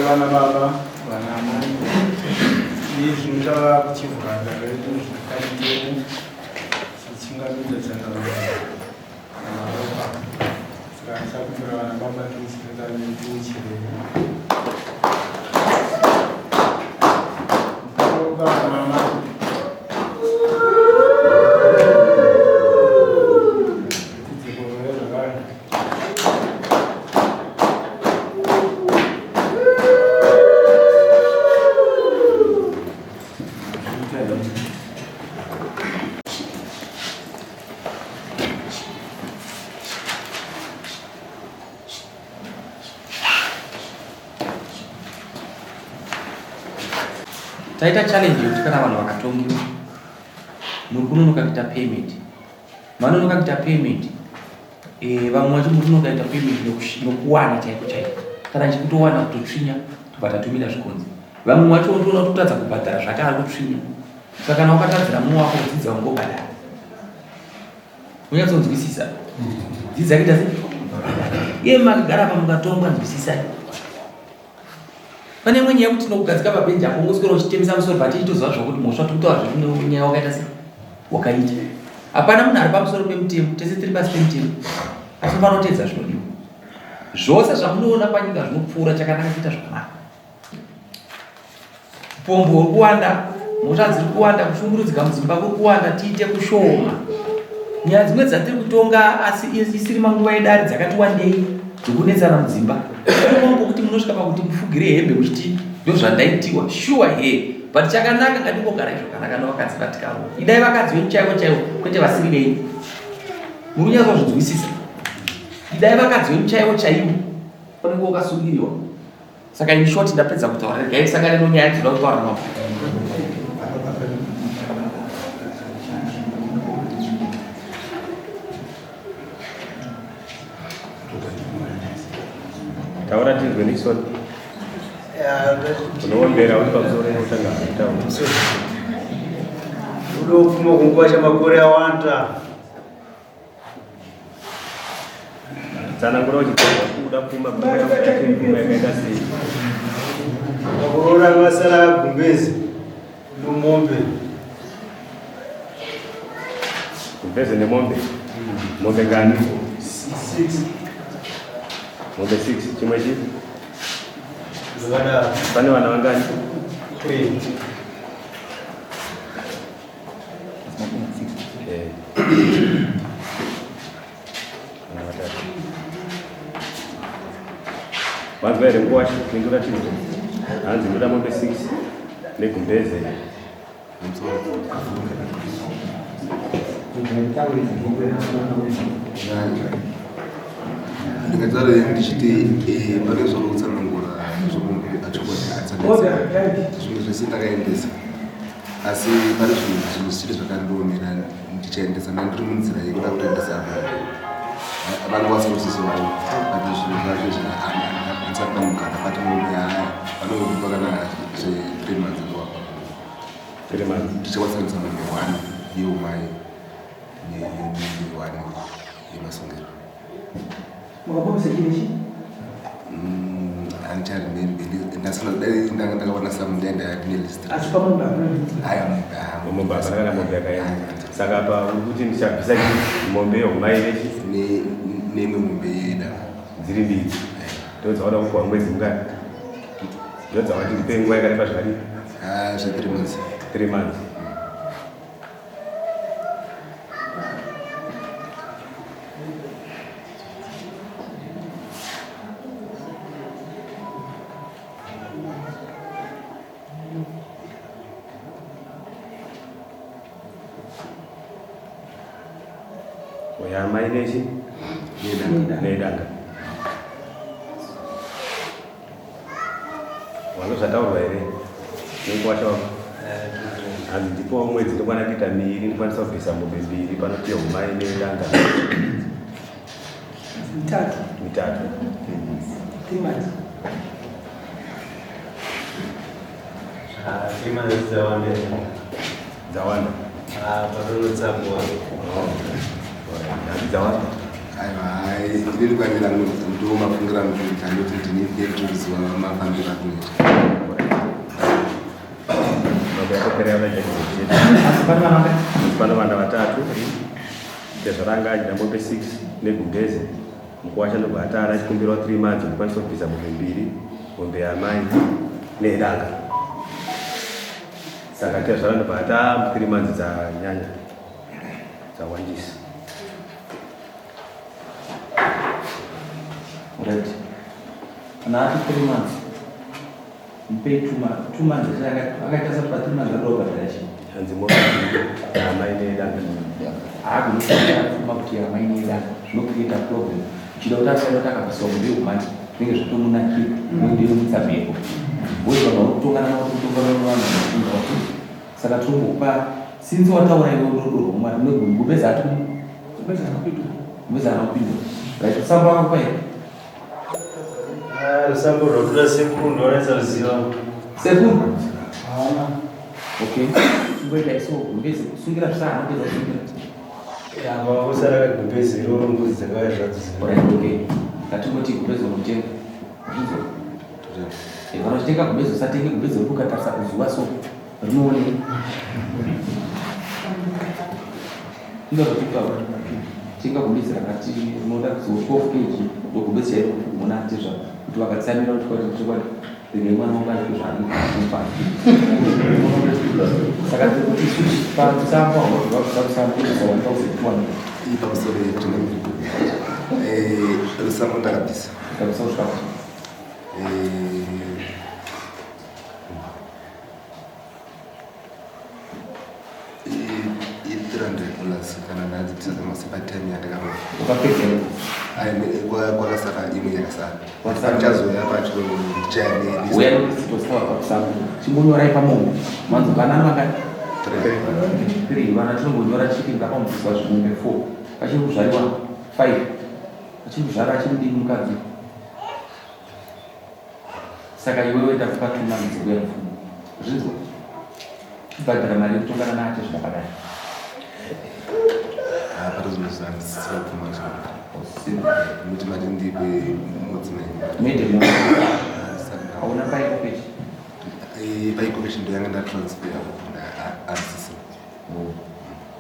Vana baba, vana amai, izvi ndava kuchivhura redu zvakaitemo chichingamidza sangano namaropa. Saka ndichakumbira vana baba tiuchirei. Ropa mama. Tidzikorore zvakare. Taita challenge yekuti kana vanhu vakatongiwa muri kunonoka kuita payment, manonoka kuita payment, vamwe vacho muri kunonoka kuita payment nokuwana chaiko chaiko, kana chikutowana kutotsvinya tobva tatumira zvikonzi. Vamwe vacho unotoona kuti kutadza kubhadhara zvake ari kutsvinya. Saka kana wakatadzira mumwe wako dzidza ungobhadhara, unyatsonzwisisa, dzidza kuita sei iye makagara apa mukatongwa, nzwisisai. Pane imwe nyaya yekuti tinokugadzika pabhenji apo ungoswera uchitemesa musoro, but ichitoziva zvokuti mhosva tiri kutaura zvekuti nyaya wakaita sei wakaita. Hapana munhu ari pamusoro pemutemo, tese tiri pasi pemutemo, asi unofanira kuteedza zvinodiwa. Zvose zvamunoona panyika zvinopfuura, chakanaka kuita zvakanaka. Upombo huri kuwanda, mhosva dziri kuwanda, kushungurudzika mudzimba kuri kuwanda, tiite kushoma. Nyaya dzimwe dzatiri kutonga asi isiri manguva yedare dzakati wandei dzokunetsana mudzimba. Pane pokuti munosvika pakuti mufugire hembe muchiti ndozvandaitiwa, sure he, but chakanaka ngatingogara zvakanaka nevakadzi vatikaro. Idai vakadzi venyu chaivo chaivo, kwete vasiri venyu. Muri kunyatsozvinzwisisa? Idai vakadzi venyu chaivo chaivo. Unenge wakasungiriwa. Saka in short ndapedza kutaura, regai tisangane nonyaya dzinoda kutaura namambo. Taura tinzwe Nixon. Unowombera uri pamusoro unotanga kutaura. Unopfuma kunguva chamakore awanda. Tsanangura kuti kuda pfuma pfuma yakaita sei? Pakuroora masara gumbezi nomombe. Gumbezi nemombe. Mombe ngani? 6. Mombe 6. Chimwe chii? Zvakadaro. Pane vana vangani? 3. Vanzwa here nguwasha pindura tinzwe. Hanzi ndoda mombe 6 negumbeze. Ndingataura ndichiti pane zvauri kutsanangura zvomunhu achokwadi atsanangura zvimwe zvese ndakaendesa, asi pane zvinhu zvichiri zvakandiomera. Ndichaendesa, ndandiri munzira yekuda kutoendesa vanokwanisa kusisi vavo, but zvinhu zvacho handisati ndamugara, but mombe haya vanongokupa kana zve 3 months ndowapa. 3 months. Ndichakwanisa kuendesa mombe one yeumai nemombe one yemasungiro. Makabudisa chii nechi? Handicharimembe, ndasina. Dai ndanga ndakawana samu, ndaenda ndine list. Asi pamombe hapana. Aya mombe aya. Mombe hapana kana mombe yakaenda. Saka apa uri kuti ndichabvisa chii? Mombe yeumai nechi? Neimwe mombe yeda. Dziri mbiri. Ndodzaoda kupuwa mwedzi mungani? Ndodzawati ndipe nguva yakareba zvakadii? Zve 3 months. 3 months. Yamai nechi? Nedanga. Nedanga. Wanga zvataurwa here nekuwasha wako? Hanzi ndipo mwedzi ndokwana kuita miiri ndikwanisa kubvisa mombe mbiri panopiwa umai nedanga. Mitatu. Mitatu. 3 months. Ah, 3 months dzawanda. Dzawanda. Ah, panonotsambwa. Oh. Dzawanda. Aiwa, inini kwandira ndo mafungira anotoita anoti ndini ndinoziva mafambiro atinoita. Mambo yakopera Asi pane vana vangani? Pane vana vatatu. Tezvaranga achida mombe 6 negumbeze. Mukuwasha ndobva atara achikumbirawo 3 months ndikwanisa kubvisa mombe mbiri, mombe yaamai nedanga. Saka tezvara ndobva ata 3 months dzanyanya dzawandisa. Right. Kana ati 3 months. Mupei 2 months. 2 months akaita sa pa 3 months anoda kubhadhara chii? Hanzi mombe mbiri yaamai nedanga. Haagoni kuti amai nedanga zvinocreata problem. Uchida kuti asada kuti akabviswa mombe yeumai zvinenge zvatomunakira nondinomutsa mhepo. Boys vanhu vari kutongana navo kutongana nevanhu vanofunga kuti saka tinombokupa since wataura iwe rudo rwomwari gumbezi ati Gumbezi haana kupindura. Gumbezi haana kupindura. Right, rusambo wakakupa here? Ah, rusambo rwakuda sekuru ndonetsa kuziva. Sekuru? Haana. Okay. Chingoita iso gumbezi kusungira zvisana kupedza kusungira. Ya, makusara kagumbezi iroro mbudzi dzakauya zvadzo. Alright, okay. Ngatingoti gumbezi unotenga. Zvinzwa. Kana uchitenga gumbezi usatenge gumbezi rekuti ukatarisa kuzuva so rinooneka. Inga zvotitaura. Tenga gumbezi rakati rinoda kuzo 12 kg ndogumbezi chairo kuti unoona atezva kuti vakatsamira kuti kwati chokwadi regai mwana wangu aite zvaanofanira. Saka tiri kuti isusu pamusambo haunobva kubvisa musambo kuisa 1200. Iyi pamusoro yetungamiri. Rusambo ndakabvisa. Ndakabvisa kusvika kuti? I $300 kana ndadzibvisa dzamase patime yandakarova. Ukapedza here? Kwakasara imwe yakasara. Kwasara. Ndichazoya pacho ndichaya Uya nokusitosawa pamusambo. Chimbonyorai pamombe. Manzo vana vangani? 3. Vana tinombonyora chiti ngapamubviswa zvimombe 4. Achiri kuzvariwa 5. Achiri kuzvara achiri mudiki mukadzi. Saka iwe woenda kupa 2 months kuya mupfumo. Zvinzwa? Kubhadhara mari yekutongana nacho zvakadai. Patozvinozvisira pfuma zvo. Nokuti mati ndipe mudzimai. Mede mo. Hauna paiko pechi? Paiko pechi ndo yanga ndatransfer RCC.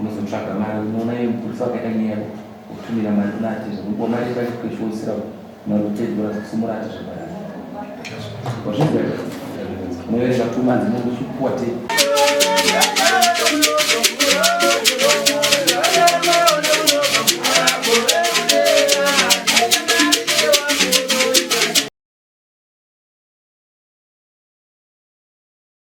Unozotsvaga mari unoona iye mupurisa wakaita nyaya yako kutumira mari kuna atezva unopuwa mari paiko pechi woisira mari utedura kusumura atezva mari. Wazvinzwa here? Unoverenga 2 months inongo uchipuwa te.